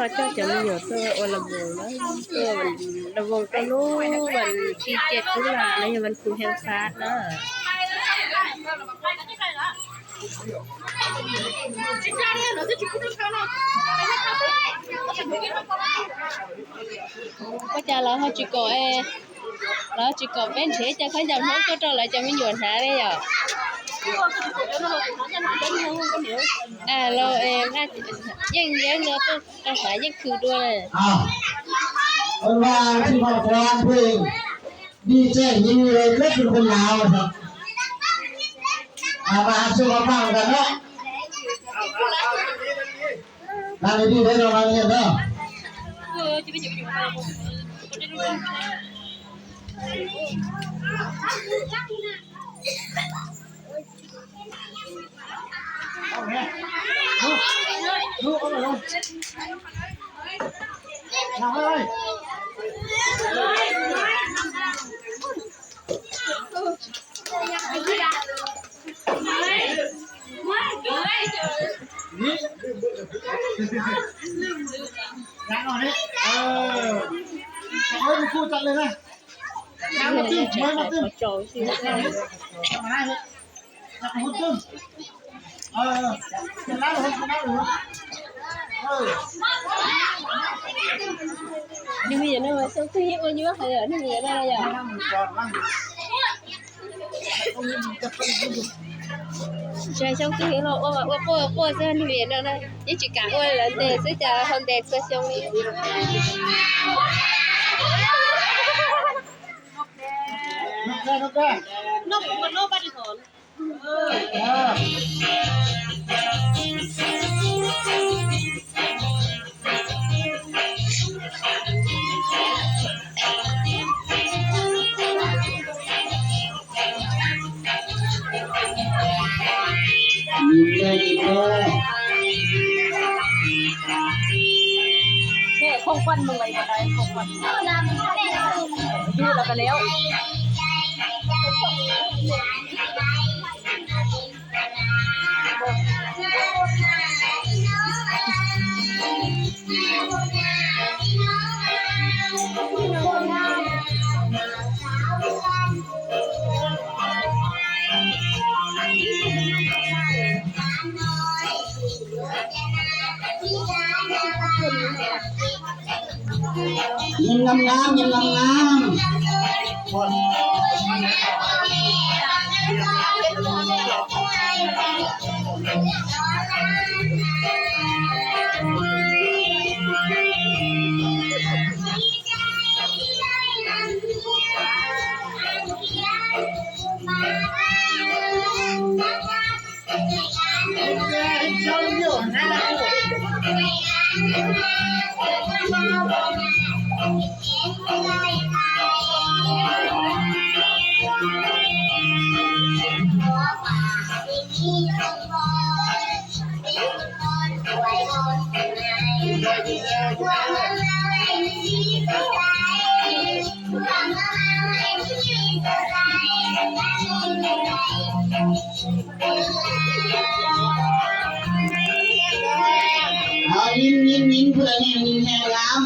Coj cov me nyuam tuaj ua las voos na, tuaj las voos rau lub vas thib ceeb kub las los yog vas phu heev xab na. Ua cas lawv ho tsis kom, lawv tsis kom peb nrhiav cov khaub ncaws Hmoob tuaj rau lawv cov me nyuam hnav li yom? Los yeej yeeb no tuaj rau hnav yeej khwv dua na. Ua ntej tsis pom quas pheej dig tsev hiv li lawv twb pheej laus. Mas tsis pom pab tas na. Dag li dig deb no mas nyiam ntag. Nws me nyuam no mas xyoo twg yeej ua nyuaj heev, nws me nyuam no yom. Xyoo twg yeej los ua mas ua quaj quaj xwb, nws me nyuam no na yeej tsis kam ua lawv ntes xwb cas ho ntes txhua xyoo li. Nyiam ngam ngam, nyiam ngam ngam. Nyiam nyiam nyiam, phu nyiam nyiam nyiam lawm.